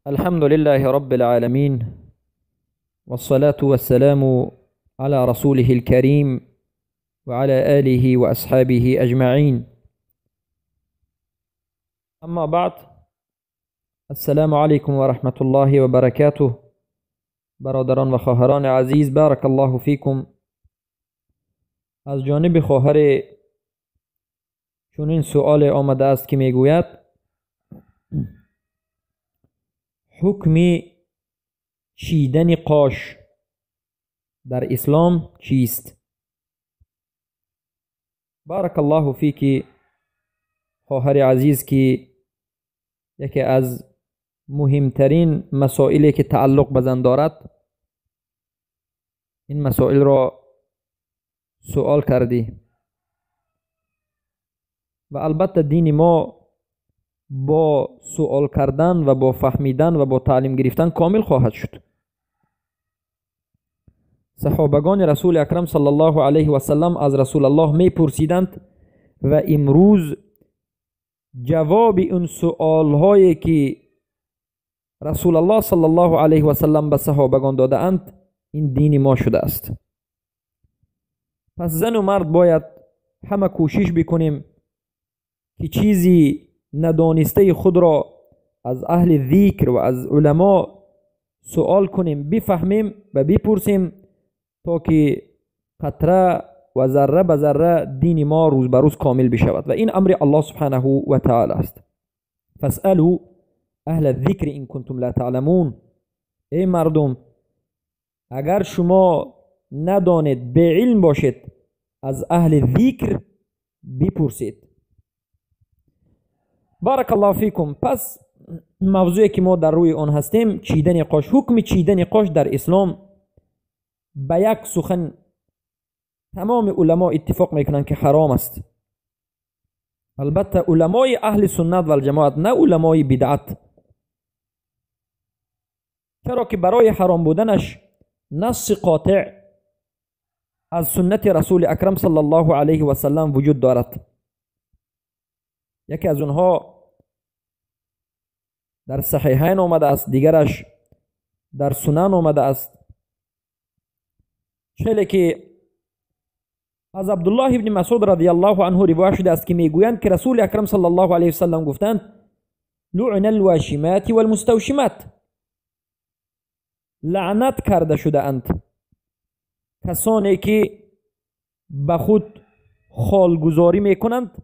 الحمد لله رب العالمين، والصلاة والسلام على رسوله الكريم وعلى آله وأصحابه أجمعين. أما بعد، السلام عليكم ورحمة الله وبركاته. برادران و خواهران عزیز، بارک الله فیکم. از جانب خواهر چنین سؤال آمده است که میگوید: حکم چیدن قاش در اسلام چیست؟ بارک الله فیک خواهر عزیز، که یکی از مهمترین مسائلی که تعلق به زن دارد این مسائل را سوال کردی. و البته دین ما با سوال کردن و با فهمیدن و با تعلیم گرفتن کامل خواهد شد. صحابگان رسول اکرم صلی الله علیه و سلم از رسول الله می پرسیدند و امروز جواب این سوال هایی که رسول الله صلی الله علیه و سلم به صحابگان داده اند این دین ما شده است. پس زن و مرد باید همه کوشش بکنیم که چیزی ندانسته خود را از اهل ذکر و از علما سوال کنیم، بفهمیم و بپرسیم تا که قطره و ذره به ذره دین ما روز به روز کامل بشود. و این امر الله سبحانه و تعالی است. فاسألوا اهل الذکر ان کنتم لا تعلمون. ای مردم، اگر شما ندانید، به علم باشید، از اهل ذکر بپرسید. بارک الله فیکم. پس موضوعی که ما در روی آن هستیم چیدن قاش. حکم چیدن قاش در اسلام به یک سخن تمام علما اتفاق میکنند که حرام است. البته علمای اهل سنت و الجماعت، نه علمای بدعت، چرا که برای حرام بودنش نص قاطع از سنت رسول اکرم صلی الله علیه و سلم وجود دارد. یکی از اونها در صحیحین آمده است، دیگرش در سنن آمده است. چه که از عبدالله ابن مسعود رضی الله عنه روایت شده است که میگویند که رسول اکرم صلی الله علیه و سلم گفتند: لعن الواشمات والمستوشمات. لعنت کرده شده اند کسانی که به خود خالگذاری میکنند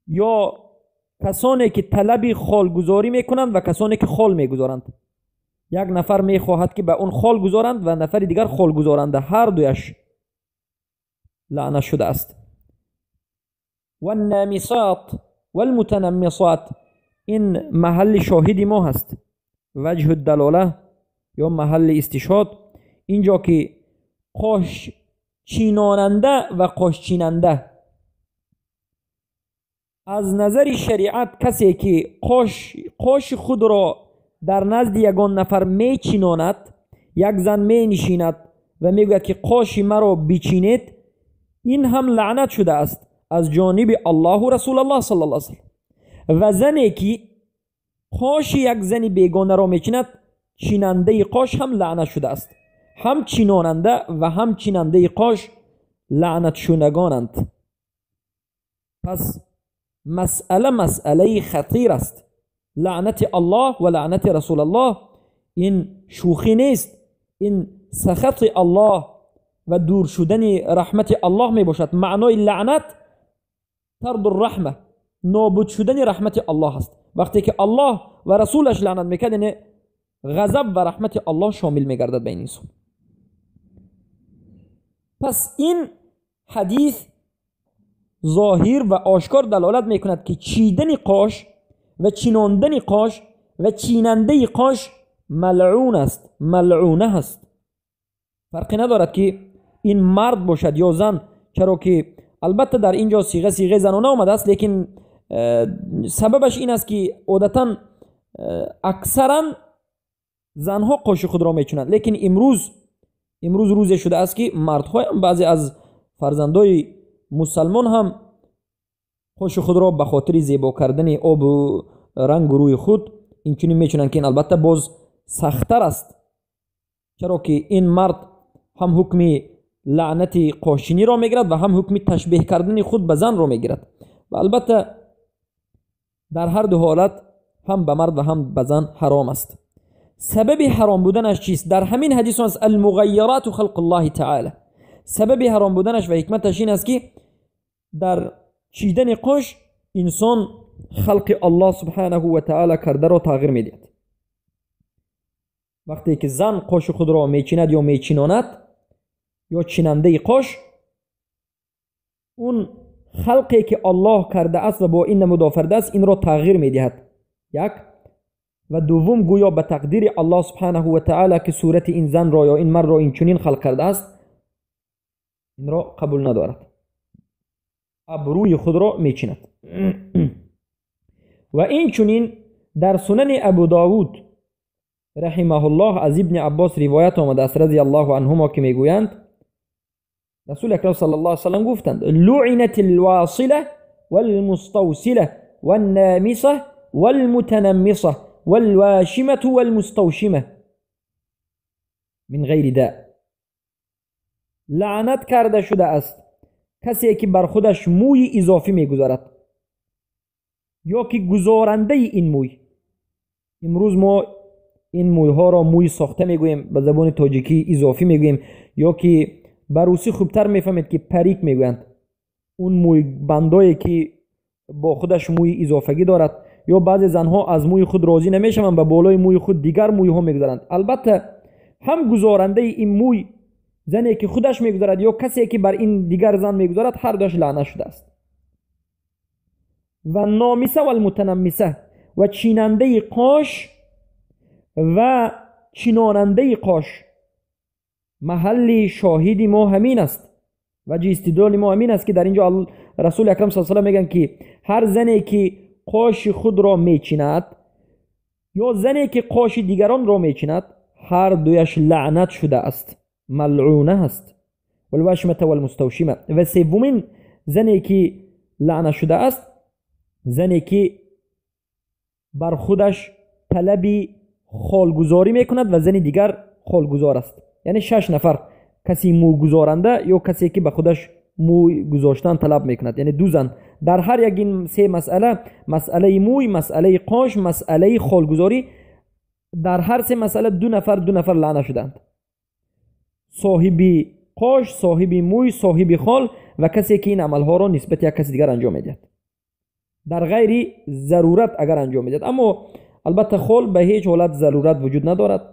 یا کسانی که طلب خالگذاری میکنند و کسانی که خال میگذارند. یک نفر میخواهد که به اون خال گذارند و نفر دیگر خال گذارنده، هر دویش لعنت شده است. و النامصات والمتنمصات، این محل شاهد ما هست، وجه الدلاله یا محل استشهاد. اینجا که قاش چیناننده و قاش چیننده، از نظر شریعت کسی که قاش خود را در نزد یگان نفر میچیناند، یک زن می نشیند و میگوید که قاش مرا بچینید، این هم لعنت شده است از جانب الله و رسول الله صلی الله علیه وسلم. و زنی که قاش یک زن بیگانه را میچیند، چیننده قاش هم لعنت شده است. هم چیناننده و هم چیننده قاش لعنت شدگانند. پس مسئله مسئله خطیر است. لعنت الله و لعنت رسول الله این شوخی نیست، این سخط الله و دور شدن رحمت الله می باشد. معنای لعنت طرد الرحمه، نابود شدن رحمت الله است. وقتی که الله و رسولش لعنت میکرد، یعنی غضب و رحمت الله شامل میگردد به این انسان. پس این حدیث ظاهر و آشکار دلالت میکند که چیدن قاش و چیناندن قاش و چیننده قاش ملعون است، ملعونه است. فرقی ندارد که این مرد باشد یا زن، چرا که البته در اینجا صیغه زنانه آمده است، لیکن سببش این است که عادتا اکثرا زنها قاش خود را میچونند، لیکن امروز روز شده است که مردها هم، بعضی از فرزندای مسلمان هم قاش خود را به خاطر زیبا کردن آب و رنگ روی خود инчунин мечунанд, ки ин албатта боз сахттар аст, чаро ки ин мард ҳам ҳукми лаънати қошчиниро мегирад ва ҳам ҳукми ташбеҳ кардани худ ба занро мегирад. Ва албатта дар ҳар ду ҳолат ҳам ба мард ва ҳам ба зан ҳаром аст. Сабаби ҳаром буданаш чист? Дар ҳамин ҳадис аст: المغیرات خلق الله تعالی. Сабаби ҳаром буданаш ва ҳикматаш ин аст, ки дар чидани қош инсон халқи Аллоҳ субҳанаҳу ва таъала кардаро тағйир медиҳад. Вақте ки зан қоши худро мечинад ё мечинонад ё чинандаи қош, он халқе ки Аллоҳ кардааст ва бо ин намуд офаридааст, инро тағйир медиҳад. Як ва дуввум, гӯё ба тақдири Аллоҳ субҳанаҳу ва таъала, ки сурати ин занро ё ин мардро инчунин халқ кардааст, инро қабул надорад, абрӯи худро мечинад. Ва инчунин дар Сунани Абу Довуд раҳимаҳуллоҳ аз Ибни Аббос ривоят омадааст, радия Аллоҳу анҳумо, ки мегӯянд: Расули акрам саллаллоҳу алайҳи васаллам гуфтанд: لعنت الواصلة والمستوصلة والنامصة والمتنمصة والواشمة والمستوشمة من غير داء. لعنت карда шудааст касе ки бар худаш мӯи изофӣ мегузорад ё ки гузорандаи ин мӯй. Имрӯз мо ин мӯйҳоро мӯи сохта мегӯем, ба забони тоҷикӣ изофӣ мегӯем, ё ки ба русӣ хубтар мефаҳмед, ки парик мегӯянд. Он мӯйбандое ки бо худаш мӯи изофагӣ дорад, ё баъзе занҳо аз мӯи худ розӣ намешаванд, ба болои мӯи худ дигар мӯйҳо мегузаранд. Албатта, ҳам гузорандаи ин мӯй, зане ки худаш мегузарад, ё касе ки бар ин дигар зан мегузарад, ҳар дуяш лаънат шудааст. Ва номиса валмутанаммиса, ва чинандаи қош ва чинонандаи қош. Маҳалли шоҳиди мо ҳамин аст, ваҷҳи истидлоли мо ҳамин аст, ки дар инҷо Расули акрам саллаллоҳу алайҳи васаллам мегӯянд, ки ҳар зане ки қоши худро мечинад ё зане ки қоши дигаронро мечинад, ҳар дуяш лаънат шудааст, малъуна аст. والواشمة والمستوشمة. Ва севумин зане ки лаънат шудааст, зане ки бар худаш талаби холгузорӣ мекунад ва зани дигар холгузор аст. Яъне шаш нафар: каси мӯйгузоранда ё касе ки ба худаш мӯй гузоштан талаб мекунад, яъне ду зан. Дар ҳар як ин се масъала, масъалаи мӯй, масъалаи қош, масъалаи холгузорӣ, дар ҳар се масъала ду нафар, ду нафар лаънат шуданд: соҳиби қош, соҳиби мӯй, соҳиби хол ва касе ки ин амалҳоро нисбати як каси дигар анҷом медиҳад, дар ғайри зарурат агар анҷом медиҳад. Аммо албатта хол ба ҳеҷ ҳолат зарурат вуҷуд надорад,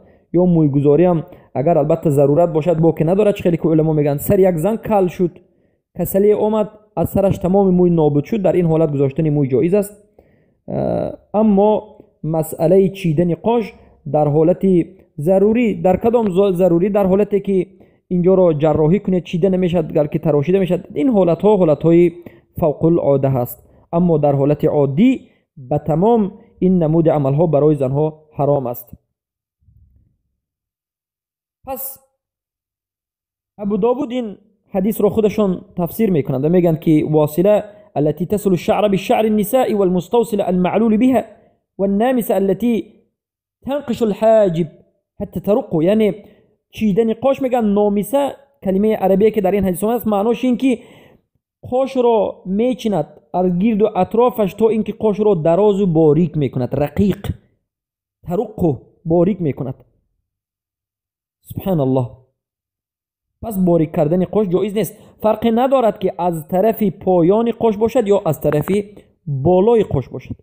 ё мӯйгузориам агар албатта зарурат бошад, боке надорад. Чӣ хеле ки уламо мегӯянд, сари як зан кал шуд, касале омад, аз сараш тамоми мӯй нобуд шуд, дар ин ҳолат гузоштани мӯй ҷоиз аст. Аммо масъалаи чидани қош дар ҳолати зарурӣ, дар кадом зарурӣ? Дар ҳолате ки инҷоро ҷарроҳӣ кунед, чида намешавад, балки тарошида мешавад, ин ҳолатҳо ҳолатҳои фавқулода ҳаст. Аммо дар ҳолати оддӣ ба тамом ин намуди амалҳо барои занҳо ҳаром аст. Пас Абу Довуд ин ҳадисро худашон тафсир мекунанд ва мегӯянд, ки واصلة التي تصل الشعر بالشعر النساء، والمستوصلة المعلول بها، والنامسة التي تنقش الحاجب حتى ترقه. Яъне чидани қош мегӯянд, نامصة калимаи арабие ки дар ин ҳадис омадааст, маънош ин ки қошро мечинад аз гирду атрофаш, то ин ки қошро дарозу борик мекунад, رقيق، ترق، борик мекунад. Субҳаналлоҳ! Пас борик кардани қош ҷоиз нест, фарқе надорад, ки аз тарафи поёни қош бошад ё аз тарафи болои қош бошад.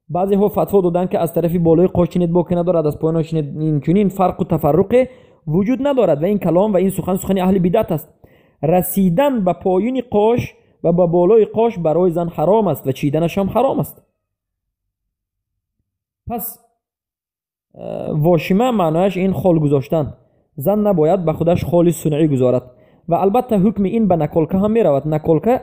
Баъзеҳо фатво доданд, ки аз тарафи болои қош чинед, боке надорад, аз поён чинед, инчунин фарқу тафарруқе вуҷуд надорад. Ва ин калом ва ин сухан сухани аҳли бидат аст. Расидан ба поёни қош ва ба болои қош барои зан ҳаром аст ва чиданаш ҳам ҳаром аст. Пас واشمة маънояш ин хол гузоштан. Зан набояд ба худаш холи сунъӣ гузорад. Ва албатта ҳукми ин ба наколка ҳам меравад. Наколка,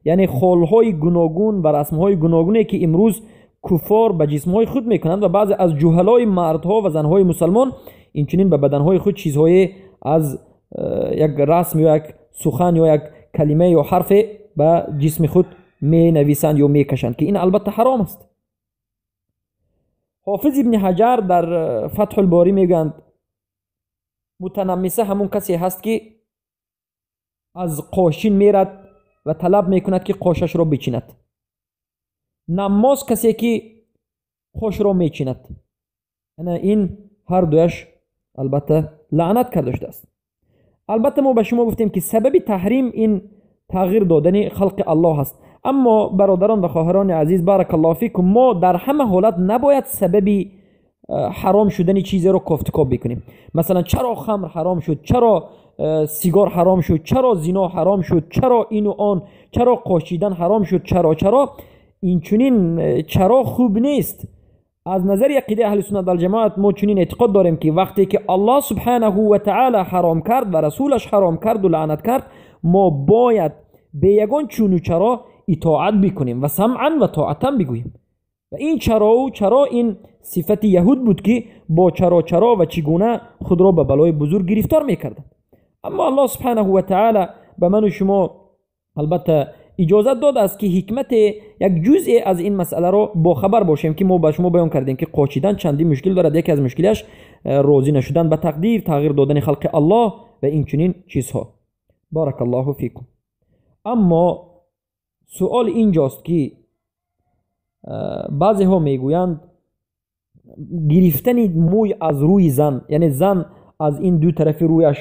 яъне холҳои гуногун ва расмҳои гуногуне, ки имрӯз куффор ба ҷисмҳои худ мекунанд ва баъзе аз ҷуҳалои мардҳо ва занҳои мусалмон инчунин ба баданҳои худ чизҳое аз як расм ё як сухан ё як калима ё ҳарфе ба ҷисми худ менависанд ё мекашанд, ки ин албатта ҳаром аст. Ҳофиз Ибни Ҳаҷар дар Фатҳулборӣ мегӯянд, мутанаммиса ҳамун касе ҳаст, ки аз қошин мерад ва талаб мекунад, ки қошашро бичинад. Наммоз касе ки қошро мечинад. Ана ин ҳар дуяш албатта лаънат карда шудааст. Албатта мо ба шумо гуфтем, ки сабаби таҳрим ин тағйир додани халқи Аллоҳ аст. Аммо бародарон ва хоҳарони азиз, баракаллоҳу фикум, мо дар ҳама ҳолат набояд сабаби ҳаром шудани чизеро кофтукоб бикунем. Масалан, чаро хамр ҳаром шуд, чаро сигор ҳаром шуд, чаро зино ҳаром шуд, чаро ину он, чаро қошидан ҳаром шуд, чаро чаро. Инчунин чаро хуб нест. Аз назари ақидаи аҳли суннат валҷамоат мо чунин эътиқод дорем, ки вақте ки Аллоҳ субҳанаҳу ва таъала ҳаром кард ва расулаш ҳаром карду лаънат кард, мо бояд бе ягон чуну чаро итоат бикунем ва самъан ва тоатан бигӯем. Ва ин чароу чаро ин сифати яҳуд буд, ки бо чаро чаро ва чӣ гуна худро ба балои бузург гирифтор мекарданд. Аммо Аллоҳ субҳанаҳу ва таъала ба ману шумо албатта иҷозат додааст, ки ҳикмате як ҷузъе аз ин масъаларо бохабар бошем, ки мо ба шумо баён кардем, ки қочидан чандин мушкил дорад. Яке аз мушкилиаш розӣ нашудан ба тақдир, тағйир додани халқи Аллоҳ ва инчунин чизҳо. Баракаллоҳу фикум. Аммо суол инҷост, ки баъзеҳо мегӯянд, гирифтани мӯй аз рӯи зан, яъне зан аз ин ду тарафи рӯяш,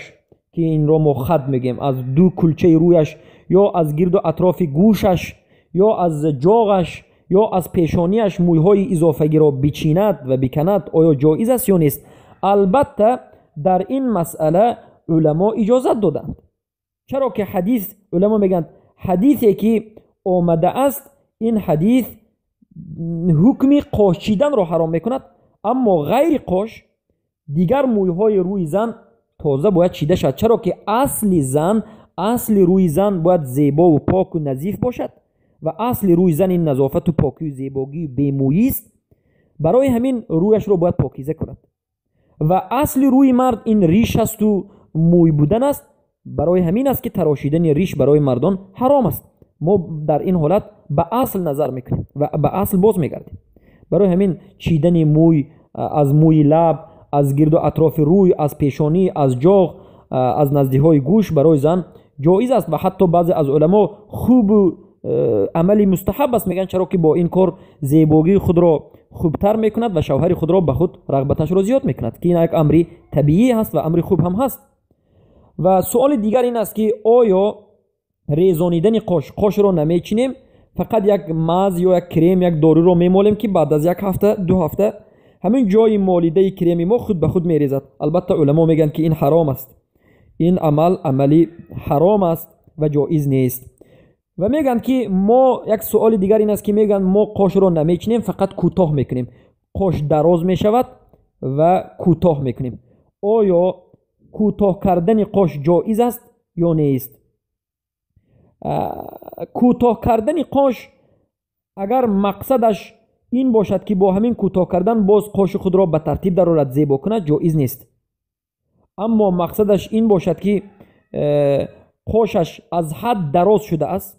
ки инро мо хат мегӯем, аз ду кулчаи рӯяш ё аз гирду атрофи гӯшаш ё аз ҷоғаш ё аз пешонияш мӯйҳои изофагиро бичинад ва биканад, оё ҷоиз аст ё нест? Албатта дар ин масъала уламо иҷозат доданд, чаро ки ҳадис, уламо мегӯянд, ҳадисе ки омадааст, ин ҳадис ҳукми қош чиданро ҳаром мекунад, аммо ғайри қош дигар мӯйҳои рӯи зан тоза бояд чида шавад, чаро ки асли зан, асли рӯи зан бояд зебову поку назиф бошад ва асли рӯи зан ин назофату покию зебогию бемӯйист. Барои ҳамин рӯяшро бояд покиза кунад. Ва асли рӯи мард ин риш асту мӯй будан аст. Барои ҳамин аст, ки тарошидани риш барои мардон ҳаром аст. Мо дар ин ҳолат ба асл назар мекунем ва ба асл боз мегардем. Барои ҳамин чидани мӯй аз мӯи лаб, аз гирду атрофи рӯй, аз пешонӣ, аз ҷоғ, аз наздиҳои гӯш барои зан ҷоиз аст ва ҳатто баъзе аз уламо хубу амали мустаҳаб аст мегӯянд, чаро ки бо ин кор зебогии худро хубтар мекунад ва шавҳари худро ба худ рағбаташро зиёд мекунад, ки ин як амри табиӣ ҳаст ва амри хуб ҳам ҳаст. Ва суоли дигар ин аст, ки оё резонидани қош, қошро намечинем, фақат як маз ё як крем, як доруро мемолем, ки баъд аз як ҳафта, 2 ҳафта ҳамин ҷои молидаи креми мо худ ба худ мерезад. Албатта уламо мегӯянд, ки ин ҳаром аст, ин амал амали ҳаром аст ва ҷоиз нест. Ва мегӯянд, ки мо, як суоли дигар ин аст, ки мегӯянд, мо қошро намечинем, фақат кӯтоҳ мекунем, қош дароз мешавад ва кӯтоҳ мекунем. Оё кӯтоҳ кардани қош ҷоиз аст ё нест? Кӯтоҳ кардани қош, агар мақсадаш ин бошад, ки бо ҳамин кӯтоҳ кардан боз қоши худро ба тартиб дарорад, зебо кунад, ҷоиз нест. Аммо мақсадаш ин бошад, ки қошаш аз ҳад дароз шудааст,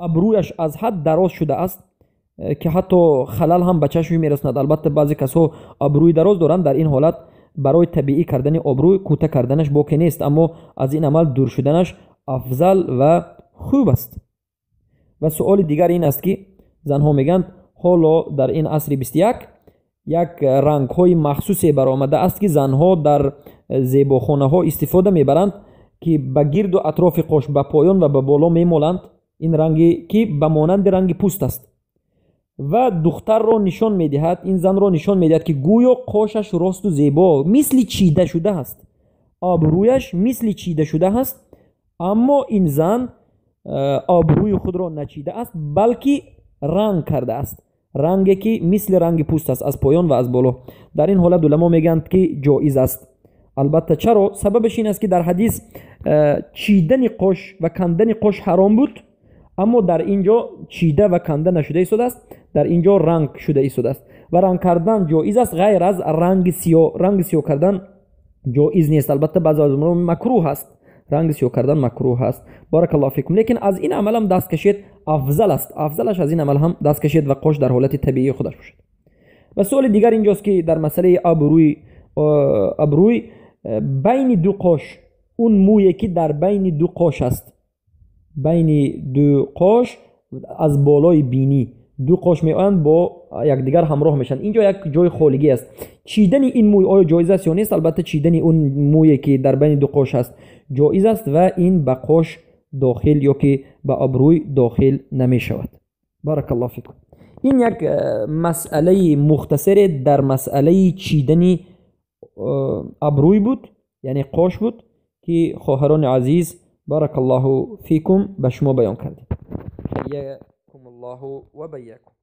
абрӯяш аз ҳад дароз шудааст, ки ҳатто халал ҳам ба чашми мерасонад, албатта баъзе касҳо абрӯи дароз доранд, дар ин ҳолат барои табиӣ кардани обрӯ кӯта карданаш боке нест, аммо аз ин амал дур шуданаш афзал ва хуб аст. Ва суоли дигар ин аст, ки занҳо мегӯянд, ҳоло дар ин асри 21 як рангҳои махсусе баромадааст, ки занҳо дар зебохонаҳо истифода мебаранд, ки ба гирду атрофи қош, ба поён ва ба боло мемоланд. Ин ранге ки ба монанди ранги пӯст аст ва духтарро нишон медиҳад, ин занро нишон медиҳад, ки гӯё қошаш росту зебо, мисли чида шуда ҳаст, обрӯяш мисли чида шуда ҳаст. Аммо ин зан обрӯи худро начида аст, балки ранг кардааст, ранге ки мисли ранги пӯст аст, аз поён ва аз боло. Дар ин ҳолат уламо мегӯянд, ки ҷоиз аст албатта. Чаро? Сабабаш ин аст, ки дар ҳадис чидани қош ва кандани қош ҳаром буд, аммо дар ин ҷо чида ва канда нашуда истодааст, дар ин ҷо ранг шуда истодааст ва ранг кардан ҷоиз аст, ғайр аз ранги сиёҳ. Ранги сиёҳ кардан ҷоиз нест. Албатта баъзе аз макрӯҳ аст, ранги сиёҳ кардан макрӯҳ аст. Баракаллоҳу фикум. Лекин аз ин амалам даст кашед афзал аст, афзалаш аз ин амал ҳам даст кашед ва қош дар ҳолати табиии худаш бошад. Ва суоли дигар инҷост, ки дар масъалаи абрӯй байни ду қош, он мӯе ки дар байни ду қош аст, байни ду қош аз болои бинӣ ду қош меоянд, бо якдигар ҳамроҳ мешаванд, инҷо як ҷои холигӣ аст. Чидани ин мӯй оё ҷоиз аст ё нест? Албатта, чидани он мӯе ки дар байни ду қош аст, ҷоиз аст ва ин ба қош дохил ё ки ба абрӯй дохил намешавад. Баракаллоҳу фикум. Ин як масъалаи мухтасаре дар масъалаи чидани абрӯй буд, яъне қош буд, ки хоҳарони азиз, баракаллоҳу фикум, ба шумо баён кардем. Ҳайякумуллоҳу ва байякум.